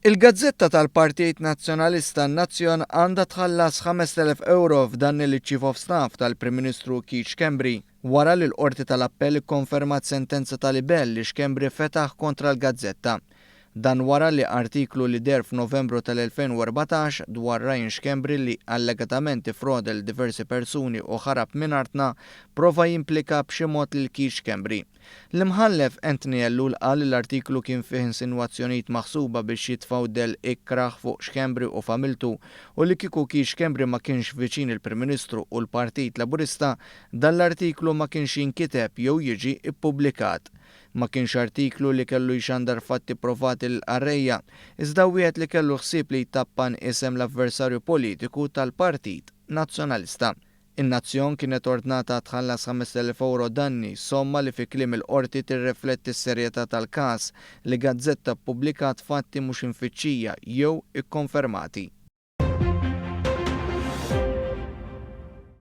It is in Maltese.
Il-gazzetta tal-Partit Nazzjonalista N-Nazzjon għandha tħallas 5,000 ewro f'danni liċ-Chief of Staff tal-Prim Ministru Keith Schembri wara li l-Qorti tal-Appell ikkonfermat sentenza ta' libell li Schembri fetaħ kontra l-gazzetta. Dan wara li artiklu li deher f'Novembru tal-2014 dwar Ryan Schembri li allegatament iffroda lil diversi persuni u ħarab minn artna prova jimplika b'xi mod lil Keith Schembri. L-Imħallef Anthony Ellul qal li l-artiklu kien fih insinwazzjonijiet maħsuba biex jitfgħu dell ikrah fuq Schembri u familtu u li kieku Keith Schembri ma kienx viċin il-Prim Ministru u l-Partit Laburista dan l-artiklu ma kienx jinkiteb jew jiġi ppubblikat. Ma kienx artiklu li kellu jxandar fatti provati lill-qarrejja, iżda wieħed li kellu ħsieb li jtappan isem l-avversarju politiku tal-Partit Nazzjonalista. In-Nazzjon kienet ordnata tħallas 5,000 ewro danni, somma li fi kliem il-Qorti tirrifletti s-serjetà tal-każ li gazzetta ppubblikat fatti mhux imfittxija jew ikkonfermati.